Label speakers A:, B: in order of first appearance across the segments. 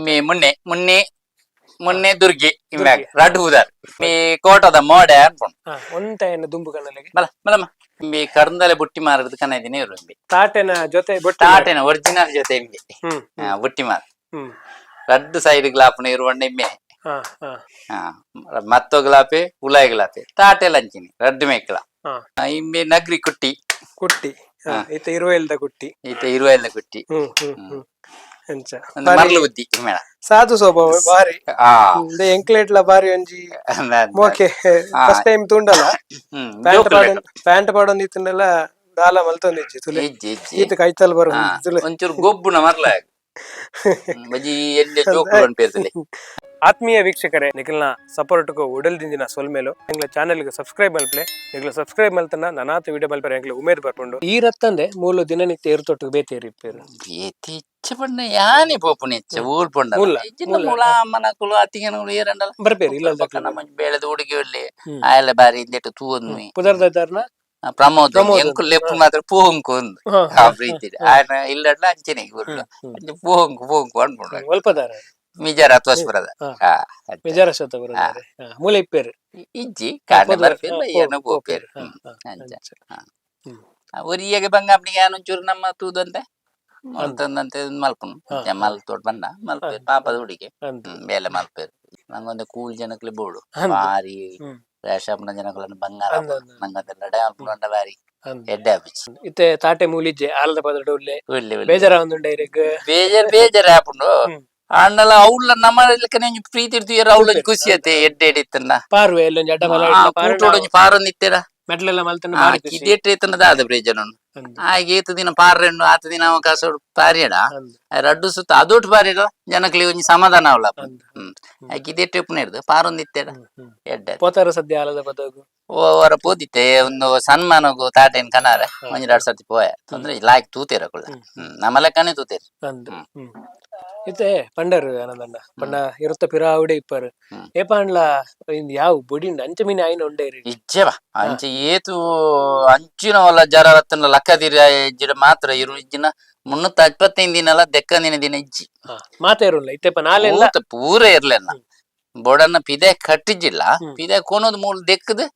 A: ಇಂಬಿ ಮುನ್ನೆ ಮುನ್ನೆ ಮುನ್ನೆ ದುರ್ಗಿ ಇಂಬ್ಯಾಗ್ ರಡ್ಡು ಹೂದಾರ್. ಈ ಕೋಟದ ಮೋಡೆ ಅನ್ಪುಂಡು.
B: ಒಂತ ಏನ ದುಂಬು ಕಣ್ಣಲ್ಲಿಗೆ.
A: ಬಲ ಬಲಮ್ಮ, ಇಂಬಿ ಕರ್ಂದಲೆ ಬುಟ್ಟಿ ಮಾರದು ಕನ ಇರು ಇಂಬಿ.
B: ತಾಟೆನ ಜೊತೆ ಬೊಟ್ಟಿ.
A: ತಾಟೆನ ಒರಿಜಿನಲ್ ಜೊತೆ ಇಂಬಿ. ಬುಟ್ಟಿ ಮಾರ್. ರಡ್ಡು ಸೈಡ್ ಗ್ಲಾಪುನ ಇರುವಂಡ ಇಂಬೆ.
B: ಹಾ ಹಾ
A: ಮತ್ತೊ ಗ್ಲಾಪೆ, ಉಲಾಯ್ ಗ್ಲಾಪೆ, ತಾಟೆ ಲಂಚಿನಿ ರಡ್ಡು ಮೇಕ್ಲ. ಇಂಬಿ ನಗ್ರಿ ಕುಟ್ಟಿ.
B: ಕುಟ್ಟಿ, ಇತ್ತ ಇರುವೆಲ್ದ ಕುಟ್ಟಿ.
A: ಈತ ಇರುವೆಲ್ಲ ಕುಟ್ಟಿ.
B: ಹ್ಮ್ ಹ್ಮ್ ಹ್ಮ್ ಅಂಚ.
A: ಒಂದು ಮರ್ಲು ಬುದ್ಧಿ ಮೇಳ.
B: ಸಾಧು ಸ್ವಭಾವ ಬಾರಿ. ಎಂಕ್ಲೇಟ್ಲ ಬಾರಿ ಒಂಜಿ ಮೋಕೆ. First time ತೂಂಡಲ. ಪ್ಯಾಂಟ್
A: ಜೋಕುಲು.
B: ಪಾಡೊಂದು, ಪ್ಯಾಂಟ್ ಪಾಡೊಂದು ಇತ್ತಂಡಲ ದಾಲ ಮಲ್ತೊಂದಿಜ್ಜಿ ತುಲೆ.
A: ಇಜ್ಜಿ ಇಜ್ಜಿ.
B: ಈತ ಕೈತಲ್ ಬರ ತುಲೆ.
A: ಒಂಚೂರು ಗೊಬ್ಬುನ ಮರ್ಲ ಬಜಿ ಎಲ್ಲಿ ಜೋಕುಲು ಅನ್ಪೇರ್ತದೆ.
B: ಆತ್ಮೀಯ ವೀಕ್ಷಕರೇ, ನಿಖಲ್ನ ಸಪೋರ್ಟ್ಗೂ ಉಡಲ್ ದಿಂಜಿನ ಸೊಲ್ಮೇಲು. ಎಂಗ್ಲ ಚಾನೆಲ್ಗೆ ಸಬ್ಸ್ಕ್ರೈಬ್ ಮಲ್ಪ್ಲೆ. ನಿಗ್ಲ ಸಬ್ಸ್ಕ್ರೈಬ್ ಮಲ್ತನ ನನಾತ ವಿಡಿಯೋ ಮಲ್ಪರೆ ಎಂಗ್ಲ ಉಮೇದ್ ಬರ್ಪುಂಡು. ಈ ರತ್ತಂದೆ ಮೂಲು ದಿನನಿತ್ಯ ಏರ್ತೊಟ್ಟು ಬೇತೇರಿ ಇಪ್ಪೇರು.
A: ಏತಿ ಇಚ್ಛೆ ಪಂಡ ಯಾನೆ ಪೋಪುನ ಹೆಚ್ಚ ಊರ್ ಪಂಡ.
B: ಮೂಲ,
A: ಇಜ್ಜಿಂಡ.
B: ಮೂಲ.
A: ಮೂಲ ಅಮ್ಮನಕುಲು ಅತ್ತಿಗೆನಕುಲು ಏರಂಡಲ
B: ಬರ್ಪೇರು ಇಲ್ಲ.
A: ಬೊಕ್ಕ ನಮ್ಮ ಬೇಳೆದ ಹುಡುಗಿ ಒಳ್ಳೆ ಆಯಲ್ಲ ಬಾರಿ ಇಂದೆಟ್ಟು ತೂವೊಂದು.
B: ಪುದರ್ದಾರ್ನ?
A: ಪ್ರಮೋದ್.
B: ಪ್ರಮೋದ್.
A: ಎಂಕುಲು ಲೆಪ್ಪು ಮಾತ್ರ ಪೋಂಕು ಒಂದು ಆ ಪ್ರೀತಿ ಆಯನ ಇಲ್ಲಡ್ಲ ಅಂಚನೆ ಗುರ್ಲು ಅಂಚೆ ಪೋಂಕು ಪೋಂಕು ಅನ್ಪುಂಡು.
B: ಒಲ್ಪದಾರ?
A: ಮಿಜಾರ ಅಥವಾ
B: ಮಿಜಾರ ಶತ ಬರೋದಾರೆ ಮೂಲ ಇಪ್ಪೇರು.
A: ಇಜ್ಜಿ ಕಾರಣ ಬರ್ಪೇರು ಏನೋ ಪೋಪೇರು. ಅಂಚ. ಒರಿಯಗೆ ಬಂಗ ಅಪ್ನಿಗೆ ಒಂಚೂರು ನಮ್ಮ ತೂದಂತೆ ಮಲ್ತಂದಂತೆ ಮಲ್ಪುನು. ಮಲ್ ತೋಟ ಬಂದ ಮಲ್ಪೇರು ಪಾಪದ ಹುಡುಗಿ. ಬೇಲೆ ಮಲ್ಪೇರು. ನಂಗೊಂದು ಕೂಲ್ ಜನಕ್ಲೆ ಬೋಡು ಬಾರಿ. ರೇಷಪ್ನ ಜನಕುಲನ ಬಂಗಾರ.
B: ಅಂದ್ ಅಂದ್.
A: ನಂಗೊಂದು ಲಡೆ ಮಲ್ಪುಂಡ ಬಾರಿ ಎಡ್ಡೆ ಆಪಿಚಿ.
B: ಇತ್ತೆ ತಾಟೆ ಮೂಲಿಜ್ಜೆ ಆಲದ ಪದರಡು ಉಲ್ಲೆ.
A: ಒಳ್ಳೆ ಒಳ್ಳೆ.
B: ಬೇಜಾರ ಒಂದುಂಡೆ ಇರೆಗ್?
A: ಬೇಜಾರ್ ಬೇಜಾರ್ ಆಪುಂಡು. ಆಂಡಲ ಅವ್ಲ ನಮ್ಮ ಲೆಕ್ಕನೆ ಒಂಜಿ ಪ್ರೀತಿ ಇರ್ತೀರ, ಅವ್ಲ ಒಂಜಿ ಖುಷಿ ಆತೆ ಎಡ್ಡೆ ಎಡಿತ್ತನ್ನ.
B: ಪಾರ್ವೆ ಎಲ್ಲೊಂಜಿ ಅಡ್ಡ ಮಲ.
A: ಕೂಟೋಡೊಂಜಿ ಪಾರೊಂದಿತ್ತೆರ.
B: ಮೆಟ್ಲೆಲ್ಲ ಮಲ್ತನ ಬಾರಿ ಖುಷಿ.
A: ಕಿದೇಟ್ ಇತ್ತನ ದಾದ ಪ್ರಯೋಜನ? ಆಗ ಏತು ದಿನ ಪಾರ್ರೆಂಡು ಆತ ದಿನ ಅವಕಾಶ ಪಾರ್ಯಡ. ರಡ್ಡು ಸುತ್ತ ಅದೊಟ್ಟು ಪಾರ್ಯಡ ಜನಕ್ಲಿ ಒಂಜಿ ಸಮಾಧಾನ ಅವಲ. ಕಿದೇಟ್ ಉಪ್ಪುನ ಇರ್ದು ಪಾರೊಂದಿತ್ತೆಡ ಎಡ್ಡೆ.
B: ಪೋತಾರ ಸದ್ಯ ಆಲದ ಪದಗು?
A: ಓವರ ಪೋದಿತ್ತೆ. ಒಂದು ಸನ್ಮಾನಗು ತಾಟೇನ್ ಕನಾರೆ ಒಂಜಿ ಎರಡು ಸರ್ತಿ ಪೋಯ. ತೊಂದ್ರೆ ಲಾಯ್ಕ್ ತೂತೇರ ಕುಳ್ಳ ನಮ್ಮ ಲೆಕ್ಕನೆ ತೂತೇರು.
B: ಅಂದ್ ಇತ್ತೆ ಪಂಡರು ಆನಂದಣ್ಣ ಪಂಡ ಇರುತ್ತ ಪಿರಾವುಡೆ ಇಪ್ಪರು. ಏಪಾಂಡ್ಲ ಇಂದ್ ಯಾವ ಬೊಡಿಂಡ್ ಅಂಚ ಮೀನ್ ಆಯ್ನ ಉಂಡೆ ಇರಿ.
A: ಇಜ್ಜೆವ ಅಂಚ ಏತು ಅಂಚಿನ ಒಲ ಜರ ರತ್ತನ ಲಕ್ಕದಿರ ಇಜ್ಜಿಡ ಮಾತ್ರ ಇರು. ಇಜ್ಜಿನ 365 ದಿನಲ ದೆಕ್ಕಂದಿನ ದಿನ ಇಜ್ಜಿ.
B: ಮಾತೇರುಲ್ಲ ಇತ್ತೆಪ ನಾಲೆಲ್ಲ.
A: ಪೂತ ಪೂರ ಇರ್ಲೆನ್ನ ಬೋಡನ್ನ ಪಿದೆ ಕಟ್ಟಿಜಿಲ್ಲ. ಪಿದೆ ಕೋನೋದು ಮೂಲ ದೆಕ್ಕದು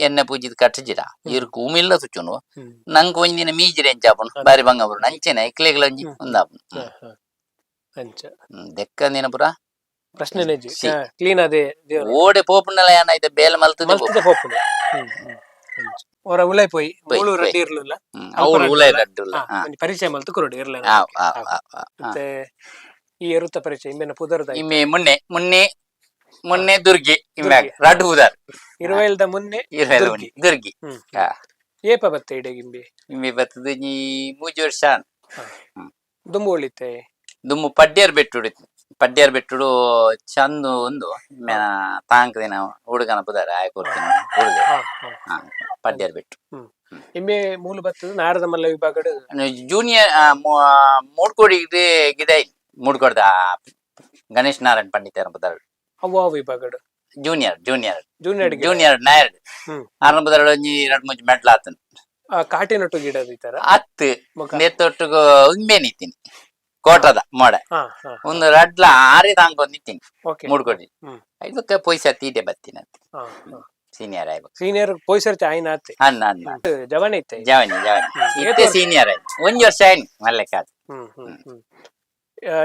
A: ಎಣ್ಣೆ ಪೂಜಿದ್ ಕಟ್ಟಿಜಿಡ ಇರ್ಕು ಉಮಿಲ್ಲ ತುಚ್ಚುನು. ನಂಗೆ ಒಂಜಿ ದಿನ ಮೀಜಿರೆ ಎಂಚಾಪುಂಡು ಬಾರಿ ಬಂಗ ಬರುಂಡು. ಅಂಚೆನೆ ಇಕ್ಲೆಗ್ಲ ಒಂಜಿ ಒಂದಾಪುಂಡು.
B: ಅಂಚ.
A: ದೆಕ್ಕಂದಿನ ಪೂರ
B: ಪ್ರಶ್ನೆ ಇಜ್ಜಿ.
A: ಸಿ.
B: ಕ್ಲೀನ್ ಅದೇ ದೇವ್ರು.
A: ಓಡೆ ಪೋಪುಂಡಲ ಏನಾಯ್ತು ಬೇಲೆ ಮಲ್ತದೆ.
B: ಮಲ್ತದೆ ಪೋಪುಂಡು. ಹ್ಮ್ ಹ್ಮ್ ಅಂಚ. ಹೊರ ಉಲೈ ಪೋಯಿ ಮೂಳು ರಡ್ಡಿ ಇರ್ಲಿಲ್ಲ.
A: ಅವ್ರು ಉಲೈ ರಡ್ಡುಲ್ಲ.
B: ಒಂಜಿ ಪರಿಚಯ ಮಲ್ತು ಕೊರಡು ಇರ್ಲ.
A: ಆವ್ ಆವ್ ಆವ್ ಆವ್.
B: ಮತ್ತೆ ಈ ಎರುತ್ತ ಪರಿಚಯ ಇಂಬೆನ ಪುದರ್ದ?
A: ಇಮ್ಮೆ ಮುನ್ನೆ ಮುನ್ನೆ ಮುನ್ನೆ ದುರ್ಗಿ ಇಮ್ಯಾಗ ರಡ್ಡು ಹೂದಾರ್.
B: ಇರುವೆಲ್ದ ಮುನ್ನೆ.
A: ಇರುವೆಲ್ಲ.
B: ದುರ್ಗಿ.
A: ದುರ್ಗಿ.
B: ಏಪ ಬತ್ತೆ ಇಡೆಗಿಂಬಿ?
A: ಇಮ್ಮೆ ಬತ್ತದ ಈ ಮೂಜಿ ವರ್ಷ.
B: ದುಂಬು ಒಳಿತೆ?
A: ದುಮ್ಮು ಪಡ್ಡಿಯರ್ ಬೆಟ್ಟುಡು, ಪಡ್ಡಿಯರ್ ಬೆಟ್ಟುಡು ಚಂದು ಒಂದು ಮೇನ ತಾಂಕ್ ದಿನ ಹುಡುಗನ ಪುದಾರ ಆಯ್ ಕೊಡ್ತೀನಿ ಹುಡುಗ. ಪಡ್ಡಿಯರ್ ಬೆಟ್ಟು.
B: ಇಂಬೆ ಮೂಲ ಬತ್ತದ ನಾರದ ಮಲ್ಲ ವಿಭಾಗಡ್.
A: ಜೂನಿಯರ್ ಮೂಡ್ಕೋಡಿ ಗಿಡ ಮೂಡ್ಕೋಡ್ದ ಗಣೇಶ್ ನಾರಾಯಣ್ ಪಂಡಿತರ ಪುದಾರ್.
B: ಅವ್ವ ವಿಭಾಗಡ್?
A: Junior junior.
B: Junior.
A: Junior Nair. ಆರನ ಪುದಾರ್ ಒಂಜಿ ಎರಡು ಮೂಜಿ ಮೆಟ್ಲ ಆತನ್.
B: ಕಾಟಿನೊಟ್ಟು ಗಿಡದ ಈ ತರ?
A: ಅತ್ತು.
B: ಮುಖ.
A: ನೆತ್ತೊಟ್ಟುಗು ಉಂಬೆ ನಿಂತೀನಿ ಕೋಟದ ಮೋಡ.
B: ಹಾ ಹಾ
A: ಒಂದು ರಡ್ಲ ಆರೇ ತಾಂಕೊಂದು ನಿಂತೀನಿ. ಮೂಡ್ಕೊಡಿ. ಇದಕ್ಕೆ ಪೊಯ್ಸ ತೀಟೆ ಬತ್ತೀನಿ ಅಂತ. ಸೀನಿಯರ್ ಆಯ್ಬೇಕು.
B: ಸೀನಿಯರ್ ಪೊಯ್ಸರ್ತಿ ಆಯ್ನ ಆತೆ.
A: ಅನ್ನ ಅನ್ನ.
B: ಜವನ ಇತ್ತೆ.
A: ಜವನಿ ಜವನಿ. ಇತ್ತೆ ಸೀನಿಯರ್ ಆಯ್ತು, ಒಂಜಿ ವರ್ಷ ಆಯ್ತು ಮಲ್ಲೆಕ್ಕಾದ.
B: ಹ್ಮ್ ಹ್ಮ್ ಹ್ಮ್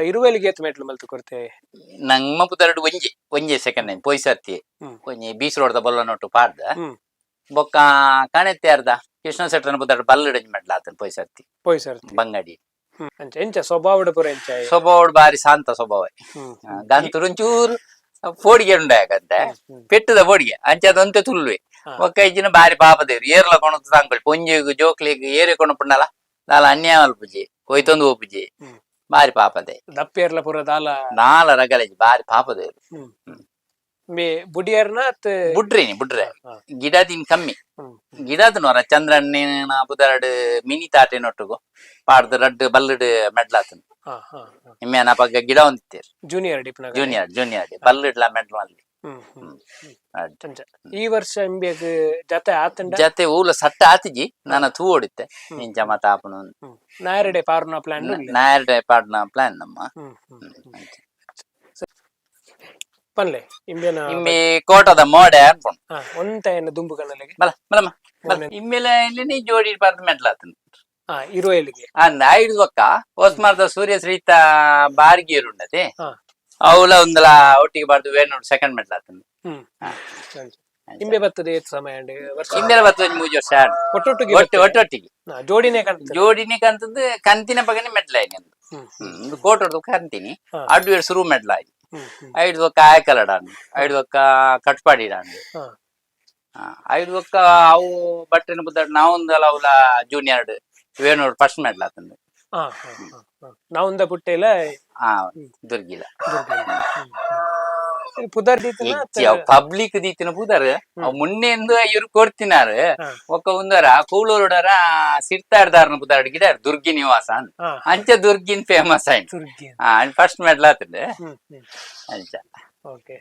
B: ಇರುವೆಲಿಗೆ ಏತ್ ಮೆಟ್ಲು ಮಲ್ತು ಕೊರ್ತೆ?
A: ನಮ್ಮ ಪುದರಡು ಒಂಜಿ ಒಂಜಿ ಸೆಕೆಂಡ್ ನೈನ್ ಪೊಯ್ಸರ್ತಿ. ಒಂಜಿ ಬೀಚ್ ರೋಡ್ದ ಬೊಲ್ಲ ನೋಟು ಪಾಡ್ದ. ಬೊಕ್ಕ ಕಣೆತ್ತೆ ಅರ್ಧ ಕೃಷ್ಣ ಸೆಟ್ರನ ಪುದರಡು ಬಲ್ಲಡಂಜಿ ಮೆಟ್ಲ ಆತನ ಪೊಯ್ಸರ್ತಿ.
B: ಪೊಯ್ಸರ್ತಿ.
A: ಬಂಗಡಿ.
B: ಅಂಚ ಎಂಚ ಸ್ವಭಾವಡ ಪೂರ ಎಂಚ?
A: ಸ್ವಭಾವ ಬಾರಿ ಶಾಂತ ಸ್ವಭಾವ. ಗಂತುರು ಒಂಚೂರು ಪೋಡಿಗೆ ಉಂಡಾಗಂತೆ. ಪೆಟ್ಟದ ಪೋಡಿಗೆ ಅಂಚದಂತೆ ತುಲ್ವೆ. ಒಕ್ಕ ಇಜ್ಜಿನ ಬಾರಿ ಪಾಪ ದೇವ್ರು. ಏರ್ಲ ಕೊಣತು ತಾಂಕೊಳಿ ಪೊಂಜಿಗ್ ಜೋಕ್ಲಿಗ್ ಏರೆ ಕೊಣಪುಂಡಲ ದಾಲ ಅನ್ಯಾಯ ಮಲ್ಪುಜಿ, ಕೊಯ್ತೊಂದು ಹೋಪುಜಿ. ಬಾರಿ ಪಾಪದೆ.
B: ದಪ್ಪೇರ್ಲ ಪೂರ ದಾಲ?
A: ನಾಲ ರಗಲೇಜಿ, ಬಾರಿ ಪಾಪ ದೇವ್ರು.
B: ಮೇ ಬುಡಿಯರ್ನ ಅತ್?
A: ಬುಡ್ರಿನಿ ಬುಡ್ರೆ. ಗಿಡದಿನ್ ಕಮ್ಮಿ. ಗಿಡದ ನೋರ ಚಂದ್ರಣ್ಣಿನ ಬುದರಡು ಮಿನಿ ತಾಟೆ ನೊಟ್ಟುಗು ಪಾಡ್ದು ರಡ್ಡು ಬಲ್ಲುಡು ಮೆಡ್ಲಾತನ್.
B: ಹಾ ಹಾ
A: ಇಮ್ಮೇನ ಪಕ್ಕ ಗಿಡ ಒಂದಿತ್ತೇರು.
B: ಜೂನಿಯರ್ ಡಿಪ್ನಾಗ?
A: ಜೂನಿಯರ್ ಜೂನಿಯರ್ ಬಲ್ಲುಡ್ಲ ಮೆಡ್ಲು ಅಲ್ಲಿ.
B: ಹ್ಮ್ ಹ್ಮ್
A: ರಡ್ಡ್.
B: ಅಂಚ ಈ ವರ್ಷ ಇಂಬಿಯಗ್ ಜತೆ ಆತಂಡ
A: ಜತೆ ಊಲ ಸಟ್ಟ ಆತಿಜಿ ನಾನ ತೂ ಓಡಿತ್ತೆ ಇಂಚ ಮತ ಆಪುನು.
B: ನಾಯರಡೆ ಪಾರುನ ಪ್ಲಾನ್ ಉಲ್ಲೆ.
A: ನಾಯರ್ಡೆ ಪಾಡ್ನ ಪ್ಲಾನ್ ನಮ್ಮ.
B: ಹ್ಮ್ ಹ್ಮ್ ಪನ್ಲೆ ಇಂಬಿಯನ.
A: ಇಮ್ಮೆ ಕೋಟದ ಮೋಡೆ ಅನ್ಪುಂಡು.
B: ಹಾ, ಒಂತ ದುಂಬು ಕಣ್ಣಲ್ಲಿಗೆ.
A: ಬಲ ಬಲಮ್ಮ ಬಲ. ಇಮ್ಮೆಲೆ ಇಲ್ಲಿ ಜೋಡಿ ಪಾರ್ದ್ ಮೆಟ್ಲ ಆತಂದು.
B: ಹಾ, ಇರುವೆಲಿಗೆ.
A: ಅಂದ್ ಐದು ಬೊಕ್ಕ ಹೊಸ್ಮಾರ್ದ ಸೂರ್ಯ ಶ್ರೀತ ಬಾರ್ಗಿಯರು ಉಂಡತೆ. ಅವಲ ಒಂದಲ ಒಟ್ಟಿಗೆ ಬಾರ್ದು ವೇಣು ಸೆಕೆಂಡ್ ಮೆಟ್ಲ ಆತಂದು.
B: ಹ್ಮ್
A: ಹಾ.
B: ಅಂಚ. ಇಂಬೆ ಬರ್ತದೆ ಏತ್ ಸಮಯ ಅಂಡ್ ವರ್ಷ?
A: ಇಂಬೆಲ ಬತ್ತು ಒಂಜಿ ಮೂಜಿ ವರ್ಷ ಆಂಡ್.
B: ಒಟ್ಟೊಟ್ಟಿಗೆ?
A: ಒಟ್ಟು ಒಟ್ಟೊಟ್ಟಿಗೆ.
B: ಹಾ, ಜೋಡಿನೇ ಕಾಣ್ತದೆ.
A: ಜೋಡಿನೇ ಕಂತದ್ದು ಕಂತಿನ ಪಗನೆ ಮೆಟ್ಲ ಆಯ್ತು.
B: ಹ್ಮ್
A: ಹ್ಮ್, ಕೋಟೊಡ್ದು ಕಂತೀನಿ. ಅಡ್ಡು ಎರಡು ಸುರು ಮೆಟ್ಲ ಆಯ್ತು.
B: ಹ್ಮ್ ಹ್ಮ್
A: ಐದು ಬೊಕ್ಕ ಆಯಕಲಡಾಂಡ್, ಐದು ಬೊಕ್ಕ ಕಟ್ಪಾಡಿಡಾಂಡ್. ಐದು ಬೊಕ್ಕ ಅವು ಬಟ್ಟೆನ ಬುದ್ಧ ನಾವೊಂದಲ್ಲ ಅವಲ ಜೂನಿಯರ್ ವೇಣೂರು ಫಸ್ಟ್ ಮೆಟ್ಲ ಆತಂದು.
B: ಹಾ ಹಾ ಹಾ ಹಾ. ನಾವುಂದ ಪುಟ್ಟೆಲ.
A: ಹಾ, ದುರ್ಗಿಲ.
B: ಪುದರ್ ದೀತನ?
A: ಪಬ್ಲಿಕ್ ದೀತಿನ ಪೂದಾರ್ ಅವ್ ಮುನ್ನೆಂದು ಇವ್ರು ಕೊಡ್ತಿನಾರು. ಒಕ್ಕ ಉಂದರ ಕೂಳೂರುಡರ ಸಿರ್ತಾಡ್ದಾರನ ಪುದಾರ್ ಗಿಡ ದುರ್ಗಿ ನಿವಾಸ ಅಂತ. ಅಂಚ ದುರ್ಗಿನ್ ಫೇಮಸ್ ಆಯ್ತು.
B: ದುರ್ಗಿ.
A: ಫಸ್ಟ್ ಮೆಡ್ಲ್ ಆತಂದು.
B: ಹ್ಮ್ ಹ್ಮ್
A: ಅಂಚ.
B: ಓಕೆ,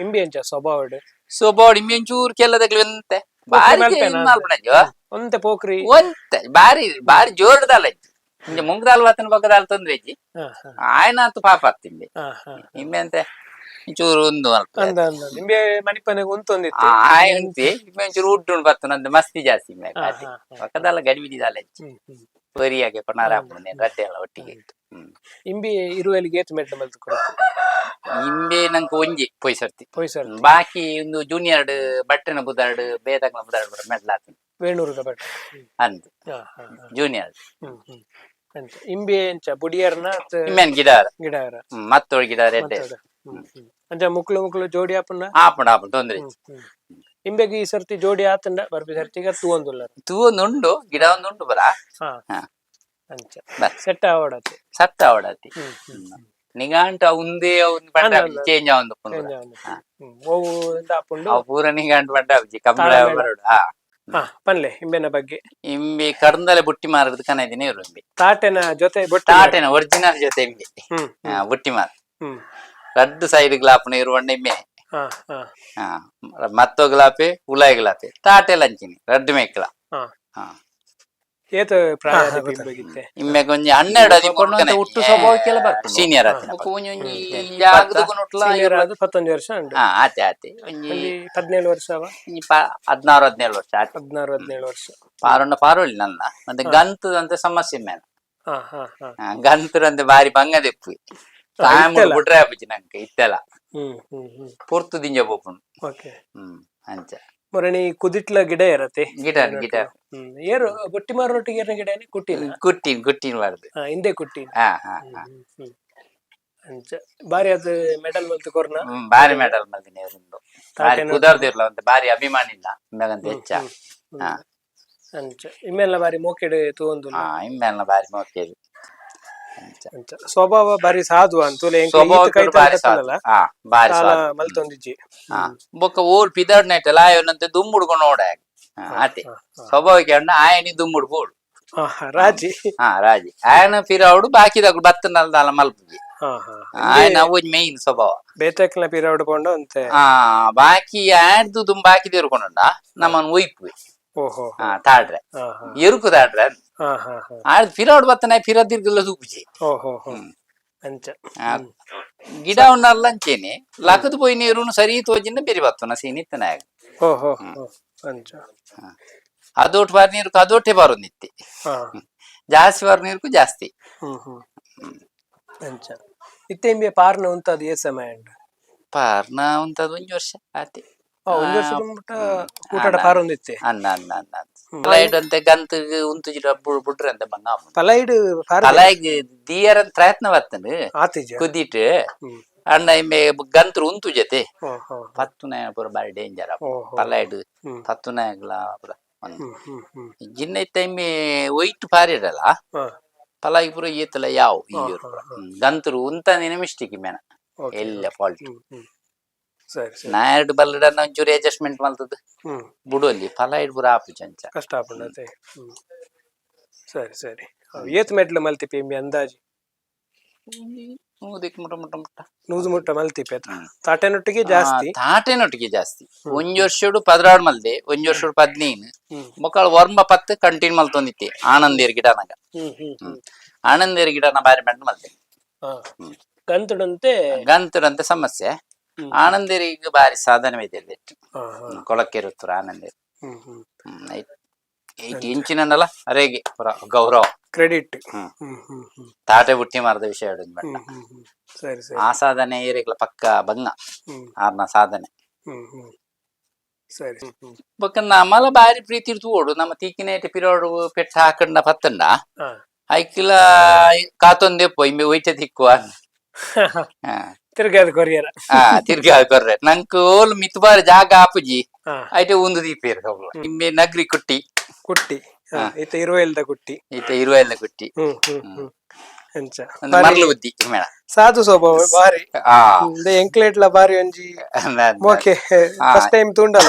B: ಇಂಬಿ ಅಂಚ ಸ್ವಭಾವಡ್?
A: ಸ್ವಭಾವ ಒಂಚೂರು ಕೆಲದಗ್ಲು ಎಂತೆ ಬಾರಿ
B: ಮಲ್ಪೆನಾ?
A: ಮಲ್ಪಣಜ್ಜು.
B: ಒಂತೆ ಪೋಖ್ರಿ.
A: ಒಂತೆ ಬಾರಿ ಬಾರಿ ಜೋರ್ದಾಲ ಇಂಚ ಮುಂಗ್ದಾಲ್ ವಾತನ ಬಗ್ಗದಾಲ್ ತೊಂದ್ರೆ ಇಜ್ಜಿ.
B: ಹಾ ಹಾ
A: ಆಯ್ನಾತು ಪಾಪ ತಿಂಬೆ.
B: ಹಾ ಹಾ
A: ಇಂಬೆ ಅಂತೆ ಒಂಚೂರು ಒಂದು ಅಲ್ಪ.
B: ಅಂದ ಅಂದ ಇಂಬೆ ಮಣಿಪನೆಗೆ ಉಂತೊಂದಿತ್ತು.
A: ಆಯ್ ಅಂತೆ ಇಂಬೆ ಒಂಚೂರು ಉಡ್ಡು ಬರ್ತನ ಮಸ್ತಿ ಜಾಸ್ತಿ ಇಂಬೆ.
B: ಹಾ, ಹಾ, ಹಾ.
A: ಪಕ್ಕದಲ್ಲ ಗಡಿಬಿಡಿದಾಲ
B: ಹ್ಮ್ ಹ್ಮ್
A: ಬರಿಯಾಗೆ ಪನಾರ ಹಾಪುನೆ ರಡ್ಡೆ ಎಲ್ಲ ಒಟ್ಟಿಗೆ.
B: ಇಂಬಿ ಇರುವೆಲಿಗೆ ಏತ್ ಮೆಟ್ಲು ಮಲ್ತು ಕೊರತು?
A: ಇಂಬೆ ನಂಗೆ ಒಂಜಿ ಪೊಯ್ಸರ್ತಿ.
B: ಪೊಯ್ಸರ್.
A: ಬಾಕಿ ಒಂದು ಜೂನಿಯರ್ ಬಟ್ಟೆನ ಬುದಾರ್ಡ್ ಬೇದಗ್ನ ಬುದಾರ್ಡ್ ಮೆಡ್ಲ್ ಆತನ.
B: ವೇಣೂರುದ ಬಟ್.
A: ಅಂದ್
B: ಹಾ ಹಾ ಹಾ
A: ಜೂನಿಯರ್.
B: ಹ್ಮ್ ಹ್ಮ್ ಅಂಚ ಇಂಬಿ ಅಂಚ ಬುಡಿಯರ್ನ ಅತ್?
A: ಇಮ್ಮೆನ್ ಗಿಡಾರ.
B: ಗಿಡಾರ.
A: ಮತ್ತೊಳ್ ಗಿಡಾರ ಎಡ್ಡೆ.
B: ಮತ್ತೊಡ. ಹ್ಮ್ ಹ್ಮ್. ಅಂಚ ಮುಕ್ಳು ಮುಕ್ಳು ಜೋಡಿ ಆಪುನ?
A: ಆಪುಂಡು ಆಪುಂಡು, ತೊಂದ್ರೆ
B: ಹ್ಮ್ ಹ್ಮ್. ಇಂಬೆಗ್ ಈ ಸರ್ತಿ ಜೋಡಿ ಆತಂಡ ಬರ್ಪಿ ಸರ್ತಿಗ ತೂವೊಂದುಲ್ಲ?
A: ತೂ ಒಂದು ಉಂಡು, ಗಿಡ ಒಂದು ಉಂಡು ಬರ.
B: ಹಾ.
A: ಹಾ.
B: ಅಂಚ.
A: ಬರ್.
B: ಸೆಟ್ ಆವಡತೆ.
A: ಸತ್ತ ಅವಡತಿ.
B: ಹ್ಮ್ ಹ್ಮ್
A: ನಿಗಾಂಟ ಉಂದೇ ಒಂದು ಬಂಡ.
B: ಅಂದ, ಅಂದ.
A: ಚೇಂಜ್ ಆವೊಂದು.
B: ಚೇಂಜ್ ಆವೊಂದು. ಓವು ಇಂದ ಆಪುಂಡು.
A: ಅವು ಪೂರ ನಿಗಾಂಟ್ ಬಂಡ ಕಂಬಳ.
B: ತಾಳಮೇಳ.
A: ಬರೋಡು ಹಾ.
B: ಹಾ, ಪನ್ಲೆ ಇಂಬೆನ ಬಗ್ಗೆ.
A: ಇಂಬಿ ಕಡ್ದಲೆ ಬುಟ್ಟಿ ಮಾರದ ಕನ ಇರು ಇಂಬಿ.
B: ತಾಟೆನ ಜೊತೆ ಬೊಟ್ಟ.
A: ತಾಟೆನ ಒರಿಜಿನಲ್ ಜೊತೆ ಇಂಬಿ.
B: ಹ್ಮ್
A: ಹಾ, ಬುಟ್ಟಿ ಮಾರ್. ರಡ್ಡು ಸೈಡ್ ಗ್ಲಾಪುನ ಇರುವಂಡ ಇಂಬೆ.
B: ಹಾ ಹಾ
A: ಹಾ, ಮತ್ತೊ ಗ್ಲಾಪೆ ಉಲಾಯ್ ಗ್ಲಾಪೆ ತಾಟೆ ಲಂಚಿನಿ ರಡ್ಡು ಮೇಕ್ಲ.
B: ಹಾ.
A: ಹಾ.
B: ಏತ್ ಪ್ರಾಯ ಇಂಬೆಗಿತ್ತೆ?
A: ಇಮ್ಮೆಗ್ ಒಂಜಿ 12 13.
C: ಹುಟ್ಟು ಸ್ವಭಾವಕ್ಕೆಲ್ಲ ಬರ್ತದೆ.
A: ಸೀನಿಯರ್ ಆತಿನ.
B: ಸೀನಿಯರ್ ಆದ್ 19 ವರ್ಷ ಉಂಡು.
A: ಹಾ, ಆತೆ ಆತೆ ಒಂಜಿ.
B: ಒಂಜಿ 17 ವರ್ಷ ಅವ?
A: ಒಂಜಿ 16 17 ವರ್ಷ ಆತೆ.
B: 16 17 ವರ್ಷ.
A: ಪಾರುಂಡ ಪಾರೋಳಿ ನನ್ನ ಮತ್ತೆ ಗಂತದಂತೆ ಸಮಸ್ಯೆ ಮೇನ.
B: ಹಾ ಹಾ ಹಾ
A: ಗಂತರಂತೆ ಬಾರಿ ಬಂಗ ದೆಪ್ಪು ತಾಮುಡು.
B: ಇತ್ತೆಲ?
A: ಬುಡ್ರೆ ಆಪುಜಿ ನಂಗೆ ಇತ್ತೆಲ.
B: ಹ್ಮ್ ಹ್ಮ್ ಹ್ಮ್
A: ಪೊರ್ತು ದಿಂಜ ಪೋಪುಂಡು.
B: ಓಕೆ.
A: ಅಂಚ.
B: ಮೊರಣಿ ಕುದಿಟ್ಲ ಗಿಡ ಇರತ್ತೆ.
A: ಗಿಡ ಗಿಡ.
B: ಏರು ಬೊಟ್ಟಿ ಮಾರೋಟಿಗೆ ಏರ್ನ ಗಿಡ ಕುಟ್ಟಿನ?
A: ಕುಟ್ಟಿನ್ ಕುಟ್ಟಿನ್ ಬಾರ್ದು.
B: ಹಾ, ಹಿಂದೆ ಕುಟ್ಟಿನ.
A: ಹಾ ಹಾ ಹಾ.
B: ಹ್ಮ್ ಹ್ಮ್. ಅಂಚ ಬಾರಿ ಅದು ಮೆಡಲ್ ಮಲ್ತು ಕೊರ್ನ.
A: ಬಾರಿ ಮೆಡಲ್ ಮಲ್ದಿನಿ ಅವರುಂಡು ಬಾರಿ.
B: ತಾಟೆನ-
A: ಕುದರ್ದಿರ್ಲ ಅಂತ ಬಾರಿ ಅಭಿಮಾನಿ ಇಲ್ಲ ಇಮ್ಮೆಗಂತ ಹೆಚ್ಚ. ಹಾ.
B: ಅಂಚ ಇಮ್ಮೆಲ್ಲ ಬಾರಿ ಮೋಕೆಡ್ ತೂವೊಂದುಲ್ಲ.
A: ಹಾ, ಇಮ್ಮೆಲ್ಲ ಬಾರಿ ಮೋಕೇರಿ ಅಂಚ.
B: ಅಂಚ ಸ್ವಭಾವ ಬಾರಿ ಸಾಧು ಅಂತೂಲೆ.
A: ಸ್ವಭಾವ
B: ಕೈ
A: ಬಾರಿ ಸಾಧು. ಹಾ, ಬಾರಿ ಸಾಧು.
B: ಮಲ್ತೊಂದಿಜ್ಜಿ.
A: ಹಾ, ಬೊಕ್ಕ ಓಲ್ ಪಿದಾಡ್ ನೈಟಲ್ಲ ಆಯವನಂತೆ ದುಂಬುಡ್ಕೊಂಡು ನೋಡ ಆತೆ. ಸ್ವಭಾವಕ್ಕೆ ಅಣ್ಣ ಆಯನಿ ದುಂಬುಡು ಬೋಡು.
B: ಹಾ ಹಾ, ರಾಜಿ.
A: ಹಾ, ರಾಜಿ ಆಯನ ಫಿರಾవుಡು ಬಾಕಿದಾಗ ಬತ್ತನಲ್ದಾಲ ಮಲ್ಪುಜಿ.
B: ಹಾ ಹಾ
A: ಆಯನ ಅವು ಮೇನ್ ಸ್ವಭಾವ.
B: ಬೇತಕ್ನ ಪಿರಾವುಡು ಪೋಂಡ ಅಂತೆ.
A: ಆ ಬಾಕಿ ಆಡ್ದು ದುಂಬ್ ಬಾಕಿ ತಿರ್ಕೊಂಡ ನಮ್ಮನ್ ಒಯ್ಪು.
B: ಓಹೋ.
A: ಹಾ, ತಾಡ್ರೆ.
B: ಹಾ ಹಾ
A: ಎರುಕು ತಾಡ್ರೆ.
B: ಹಾ ಹಾ ಹಾ
A: ಆಡ್ ಫಿರಾವುಡು ಬತ್ತನ ಫಿರ ತಿರ್ಗಲ್ಲ ತೂಪುಜಿ.
B: ಓಹೋ ಹೋ, ಅಂಚ.
A: ಆ, ಗಿಡ ಉಣ್ಣಲ್ಲ ಅಂಚೇನೆ ಲಕದ ಪೋಯಿ ನೀರುನು ಸರಿ ತೋಜಿನ ಬೆರಿ ಬತ್ತನ ಸೀನ್ ಇತ್ತನ.
B: ಓಹೋ ಹೋ, ಅಂಚ.
A: ಅದೋಟ್ ಬಾರ್ ನೀರು ಅದೋಟೆ ಬಾರು ನಿತ್ತಿ. ಜಾಸ್ತಿ ಬಾರು ನೀರುಕು ಜಾಸ್ತಿ.
B: ಹ್ಮ್ ಹ್ಮ್ ಅಂಚ ಇತ್ತೆ ಇಂಬೆ ಪಾರ್ನ ಉಂತದು ಏ ಸಮಯ ಉಂಡು?
A: ಪಾರ್ನ ಉಂತದು ಒಂಜಿ ವರ್ಷ ಆತೆ.
B: ಒಂದು ವರ್ಷ ಮುಟ್ಟ ಕೂಟಾಡ ಪಾರ್ ಒಂದಿತ್ತೆ.
A: ಅನ್ನ ಅನ್ನ ಅನ್ನ ಪಲೈಡ್ ಅಂತೆ ಗಂತ ಉಂತುಜಿಡ ಬುಡ್ರೆ ಅಂತ ಬಂಗ.
B: ಪಲೈಡ್ ಪಾರ್.
A: ಪಲಾಯ್ಗ್ ದಿಯರ ಪ್ರಯತ್ನ ಬರ್ತಂಡು.
B: ಆತಿಜ.
A: ಕುದಿಟ್.
B: ಹ್ಮ್
A: ಅಣ್ಣ ಇಮ್ಮೆ ಗಂತ್ರು ಉಂತು ಜೊತೆ.
B: ಹೋ ಹೋ
A: ಪತ್ತುನ ಪೂರ ಬಾರಿ ಡೇಂಜರ್.
B: ಓಹೋ.
A: ಪಲೈಡ್. ಪತ್ತುನಾಗ್ಲ ಪೂರ ಒಂದು.
B: ಹ್ಮ್ ಹ್ಮ್ ಹ್ಮ್
A: ಜಿನ್ನ ಇತ್ತ ಇಮ್ಮೆ ಒಯ್ಟ್ ಪಾರಿರಲ್ಲ. ಪಲಾಯಿ ಪೂರ ಈತಲ ಯಾವ್ ಈ
B: ಹಾ,
A: ಗಂತರು ಉಂತಾನಿನ ಮಿಸ್ಟೇಕ್ ಮೇನ.
B: ಓಕೆ.
A: ಎಲ್ಲ ಫಾಲ್ಟ್.
B: ಹ್ಮ್ ಹ್ಮ್ ಸರಿ ಸರಿ.
A: ನಾ ಎರಡು ಬಲ್ಲಡ ಒಂಚೂರು ಅಡ್ಜಸ್ಟ್ಮೆಂಟ್ ಮಲ್ತದ್ದು. ಬುಡೋಲಿ ಫಲ ಪೂರ ಆಪುಜಿ ಅಂಚ.
B: ಕಷ್ಟ ಆಪುಂಡತೆ. ಸರಿ ಸರಿ. ಏತ್ ಮೆಟ್ಲು ಮಲ್ತಿಪಿ ಇಂಬಿ ಅಂದಾಜಿ?
A: ನೂದಕ್ಕೆ ಮುಟ್ಟ ಮುಟ್ಟ ಮುಟ್ಟ.
B: ನೂದು ಮುಟ್ಟ ಮಲ್ತಿಪೆ ತಾಟೆನೊಟ್ಟಿಗೆ ಜಾಸ್ತಿ.
A: ತಾಟೆನೊಟ್ಟಿಗೆ ಜಾಸ್ತಿ. ಒಂಜಿ ವರ್ಷಡು 12 ಮಲ್ದೆ, ಒಂಜಿ ವರ್ಷಡು 15. ಮೊಕ್ಕಳ ವರ್ಮ ಪತ್ತು ಕಂಟಿನ್ಯೂ ಮಲ್ತೊಂದಿತ್ತೆ ಆನಂದೇರ್ ಗಿಡನಾಗ.
B: ಹ್ಮ್ ಹ್ಮ್ ಹ್ಮ್
A: ಆನಂದೇರ್ ಗಿಡನ ಬಾರಿ ಮೆಂಟ್ ಮಲ್ತೆ.
B: ಗಂತುಡಂತೆ.
A: ಗಂತುಡಂತೆ ಸಮಸ್ಯೆ. ಆನಂದೇರಿಗೆ ಬಾರಿ ಸಾಧನೆ ಇದೆ.
B: ಹಾ, ಹಾ.
A: ಕೊಳಕ್ಕೆರುತ್ತುರ ಆನಂದೇರು.
B: ಹ್ಮ್ ಹ್ಮ್
A: 8 ಇಂಚಿನಲ್ಲ ಅರೇಗೆ ಪುರ ಗೌರವ.
B: ಕ್ರೆಡಿಟ್.
A: ಹ್ಮ್.
B: ಹ್ಮ್ ಹ್ಮ್ ಹ್ಮ್
A: ತಾಟೆ ಬುಟ್ಟಿ ಮಾರದ ವಿಷಯ ಹೇಳುದು ಬೇಡ.
B: ಹ್ಮ್ ಹ್ಮ್ ಹ್ಮ್ ಸರಿ ಸರಿ.
A: ಆ ಸಾಧನೆ ಏರಿಗ್ಲ ಪಕ್ಕ ಬಂಗ. ಆರ್ನ ಸಾಧನೆ.
B: ಹ್ಮ್ ಹ್ಮ್ ಸರಿ ಹ್ಮ್ ಹ್ಮ್
A: ಬೊಕ್ಕ ನಮ್ಮಲ ಬಾರಿ ಪ್ರೀತಿ ತೂಡು ನಮ್ಮ ತೀಕಿನೇಟ ಪಿರೋಡು ಪೆಟ್ಟ ಹಾಕಂಡ ಪತ್ತಂಡ. ಐಕ್ಲ ಕಾತೊಂದೆ ಪೋ ಇಂಬೆ ಒಯ್ತೆ ತಿಕ್ಕುವ.
B: ತಿರ್ಗಿ ಅದು ಕೊರಿಯರ.
A: ಹಾ, ತಿರ್ಗಿ ಕೊರ್ರೆ ನಂಕ್ ಓಲ್ ಮಿತ್ ಬಾರಿ ಜಾಗ ಆಪುಜಿ. ಐಟೆ ಒಂದು ದೀಪೇರ್ ಇಂಬೆ ನಗ್ರಿ ಕುಟ್ಟಿ.
B: ಕುಟ್ಟಿ, ಇತ್ತ ಇರುವೆಲ್ದ ಕುಟ್ಟಿ.
A: ಇತ್ತ ಇರುವೆಲ್ಲ ಕುಟ್ಟಿ.
B: ಹ್ಮ್ ಹ್ಮ್ ಹ್ಮ್ ಅಂಚ.
A: ಮರ್ಲು ಬುದ್ಧಿ ಮೇಳ.
B: ಸಾಧು ಸ್ವಭಾವ ಬಾರಿ. ಎಂಕ್ಲೇಟ್ಲ ಬಾರಿ ಒಂಜಿ ಮೋಕೆ. ಫಸ್ಟ್ ಟೈಮ್ ತೂಂಡಲ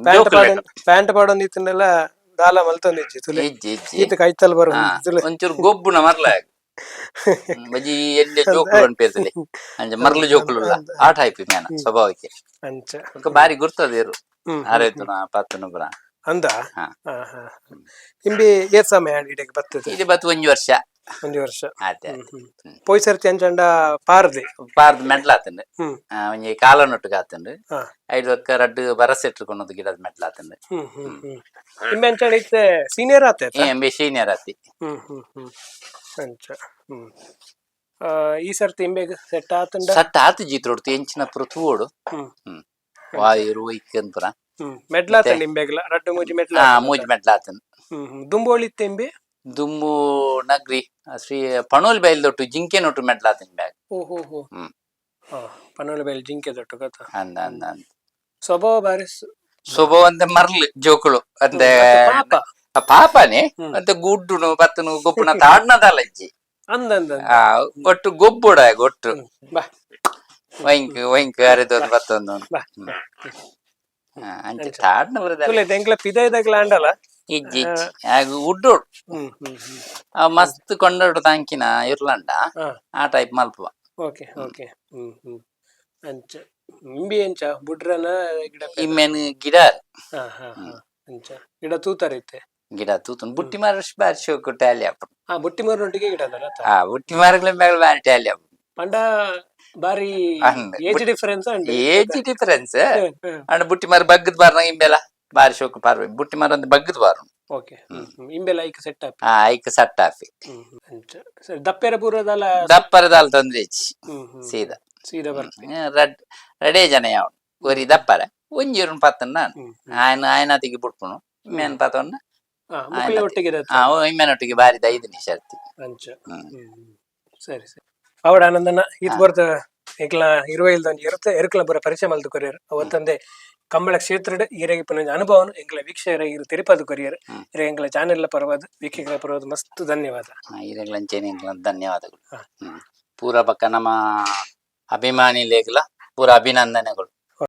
B: ಪ್ಯಾಂಟ್ ಪಾಡೊಂದು ಪ್ಯಾಂಟ್ ಪಾಡೊಂದು ಇತ್ತಂಡೆಲ್ಲ ದಾಲ ಮಲ್ತೊಂದಿಜ್ಜಿ ತುಲೆ.
A: ಇಜ್ಜಿ ಇಜ್ಜಿ.
B: ಈತ ಕೈತಲ್ ಬರೋ ತುಲೆ.
A: ಒಂಚೂರು ಗೊಬ್ಬುನ ಮರ್ಲ ಬಜಿ ಎಲ್ಲಿ ಜೋಕುಲು ಅನ್ಪೇರ್ತದೆ ಅಂಚ ಮರ್ಲು ಜೋಕುಲು ಆ ಟೈಪ್ ಮೇನ ಸ್ವಭಾವಕ್ಕೆ.
B: ಅಂಚ.
A: ಬೊಕ್ಕ ಬಾರಿ ಗುರ್ತದೇರು ಆರೈತುನ ಪತ್ತುನ ಪುರ.
B: ಅಂದ.
A: ಹಾ.
B: ಹಾ, ಇಂಬಿ ಏತ್ ಸಮಯ ಇಡೆಗ್ ಬರ್ತದೆ?
A: ಇದು ಬತ್ತು ಒಂಜಿ ವರ್ಷ.
B: ಒಂಜಿ ವರ್ಷ.
A: ಆತೆ.
B: ಪೋಯ್ ಸರ್ತಿ ಅಂಚಂಡ ಪಾರ್ದೆ.
A: ಪಾರ್ದ್ ಮೆಡ್ಲಾತಂಡು. ಒಂಜಿ ಕಾಲನೊಟ್ಟಿಗೆ ಆತಂಡು. ಐದು ಒಕ್ಕ ರಡ್ಡು ಬರಸೆಟ್ರು ಕೊನೊಂದು ಗಿಡದ ಮೆಡ್ಲಾತಂಡು.
B: ಹ್ಮ್ ಹ್ಮ್ ಹ್ಮ್ ಇಂಬೆ ಅಂಚಂಡ ಇತ್ತೆ ಸೀನಿಯರ್ ಆತೆ?
A: ಎಂಬೆ ಸೀನಿಯರ್ ಆತಿ.
B: ಹ್ಮ್ ಹ್ಮ್ ಹ್ಮ್ ಅಂಚ. ಹ್ಮ್ ಈ ಸರ್ತಿ ಇಂಬೆಗ್ ಸೆಟ್ ಆತಂಡ?
A: ಸಟ್ಟ ಆತು ಜೀತ್ರೋಡ್ತು ಎಂಚಿನ ಪುರ ತೂವೋಡು.
B: ಹ್ಮ್
A: ಹ್ಮ್ ವಾಯಿರು ಒಯ್ಕನ್ ಪುರ.
B: ಮೆಡ್ಲಾತಂಡ ಇಂಬೆಗ್ಲ ರಡ್ಡು ಮೂಜಿ ಮೆಡ್ಲ.
A: ಹಾ, ಮೂಜಿ ಮೆಡ್ಲಾತಂಡು.
B: ಹ್ಮ್ ಹ್ಮ್ ದುಂಬೋಳಿತ್ತೆ ಇಂಬೆ?
A: ದುಂಬು ನಗ್ರಿ ಶ್ರೀ ಪಣೋಲ್ ಬೈಲ್ದೊಟ್ಟು ಜಿಂಕೆ ನೊಟ್ಟು ಮೆಡ್ಲಾತಂಡು ಬ್ಯಾಗ್.
B: ಓಹೋ ಹೋ. ಹಾ, ಪನೋಲ ಬೈಲ್ ಜಿಂಕೆ ದೊಟ್ಟು ಕಥ.
A: ಅಂದ ಅಂದ ಅಂದ.
B: ಸ್ವಭಾವ ಬಾರಿ
A: ಸ್ವಭಾವ ಅಂತೆ ಮರ್ಲು ಜೋಕುಳು ಅಂತೆ.
B: ಪಾಪ.
A: ಪಾಪನೇ ಅಂತೆ, ಗುಡ್ಡುನು ಬತ್ತನು ಗೊಬ್ಬುನ ತಾಡ್ನದಲ್ಲ ಇಜ್ಜಿ.
B: ಅಂದ ಅಂದ.
A: ಆ ಒಟ್ಟು ಗೊಬ್ಬುಡ ಒಟ್ಟು.
B: ಬಾ.
A: ವೈಂಕ್ ವೈಂಕ್ ಅರೆದೊಂದು ಬತ್ತೊಂದು.
B: ಬಾ.
A: ಅಂಚೆ ತಾಡ್ನ ಬರದಲ್ಲ.
B: ತುಲೆ ಎಂಕ್ಲ ಪಿದೈದಾಗ್ಲ ಅಂಡಲ.
A: ಇಜ್ಜಿ ಇಜ್ಜಿ, ಆಗ ಉಡ್ಡೋಡು.
B: ಹ್ಮ್ ಹ್ಮ್ ಹ್ಮ್
A: ಆ ಮಸ್ತ್ ಕೊಂಡಾಡು ತಾಂಕಿನ ಇರ್ಲಂಡ. ಆ ಟೈಪ್ ಮಲ್ಪುವ.
B: ಓಕೆ ಓಕೆ ಹ್ಮ್ ಹ್ಮ್ ಅಂಚ ಇಂಬಿ ಎಂಚ ಬುಡ್ರನ ಗಿಡ?
A: ಇಮ್ಮೆನ್ ಗಿಡ.
B: ಹಾ ಹಾ ಹಾ ಅಂಚ ಗಿಡ ತೂತಾರೈತೆ.
A: ಗಿಡ ತೂತುನ್ ಬುಟ್ಟಿ ಮಾರ ಬಾರಿ ಶೋಕು ಟ್ಯಾಲಿ ಆಪುಂಡು.
B: ಹಾ, ಬುಟ್ಟಿ ಮರನೊಟ್ಟಿಗೆ ಗಿಡ ಅದಲ್ಲ?
A: ಆ ಬುಟ್ಟಿ ಮಾರಗ್ಲ ಬ್ಯಾಗ್ ಬಾರಿ ಟ್ಯಾಲಿ ಆಪುಂಡು.
B: ಪಂಡ ಬಾರಿ
A: ಅಂದ್.
B: ಏಜ್ ಡಿಫರೆನ್ಸ್ ಅಂಡ್
A: ಏಜ್ ಡಿಫರೆನ್ಸ್ ಅಂಡ್ ಬುಟ್ಟಿ ಮಾರ ಬಗ್ಗದ್ ಬಾರ್ನ ಇಂಬೆಲ ಬಾರಿ ಶೋಕು ಪಾರ್ವೆ ಬುಟ್ಟಿ ಮಾರ ಒಂದು ಬಗ್ಗದ್ ಬಾರು.
B: ಓಕೆ, ಇಂಬೆಲ ಐಕ್ ಸೆಟ್ ಆಪಿ.
A: ಆ ಐಕ್ ಸಟ್ ಆಪಿ.
B: ಅಂಚ ಸರಿ, ದಪ್ಪೆರ ಪೂರದಲ್ಲ?
A: ದಪ್ಪರದಾಲ್ ತೊಂದ್ರೆ ಇಜ್ಜಿ.
B: ಹ್ಮ್ ಹ್ಮ್
A: ಸೀದಾ.
B: ಸೀದಾ ಬರ್ತೆ.
A: ರಡ್ ರಡೇ ಜನ ಯಾವ ಒರಿ ದಪ್ಪರ ಒಂಜಿರುನ್ ಪತ್ತನ್ನ.
B: ಹ್ಮ್
A: ಆಯನ ಆಯನಾತಿಗೆ ಬುಟ್ಪುನು ಇಮ್ಮೇನ್ ಪತ್ತೊನ್ನ.
B: ಮುಕ್ಕಳ ಒಟ್ಟಿಗೆ.
A: ಆ ಇಮ್ಮೇನೊಟ್ಟಿಗೆ ಬಾರಿದ ಐದು ನಿಮಿಷ ಇರ್ತಿ.
B: ಅಂಚ. ಸರಿ ಸರಿ, ಅವಡ ಆನಂದನ ಇತ್ ಬರ್ತ ಎಂಕ್ಲ ಇರುವ ಇಲ್ದ ಇರುತ್ತೆ ಎರುಕ್ಲ ಬರ ಪರಿಚಯ ಮಲ್ತು ಕೊರಿಯರ್ ಅವತ್ತಂದೆ ಕಂಬಳ ಕ್ಷೇತ್ರದ ಈರೆಗೆ ಪುನಃ ಅನುಭವನು ಎಂಕ್ಲ ವೀಕ್ಷಕರ ಇರು ತೆರಿಪಾದು ಕೊರಿಯರ್. ಇರ ಎಂಕ್ಲ ಚಾನೆಲ್ ಪರವಾದ ವೀಕ್ಷಕರ ಪರವಾದ ಮಸ್ತ್ ಧನ್ಯವಾದ.
A: ಈರೆಗ್ಲಂಚೇನೆ ಧನ್ಯವಾದಗಳು. ಪೂರ ಪಕ್ಕ ನಮ್ಮ ಅಭಿಮಾನಿ ಲೇಗ್ಲ ಪೂರ ಅಭಿನಂದನೆಗಳು.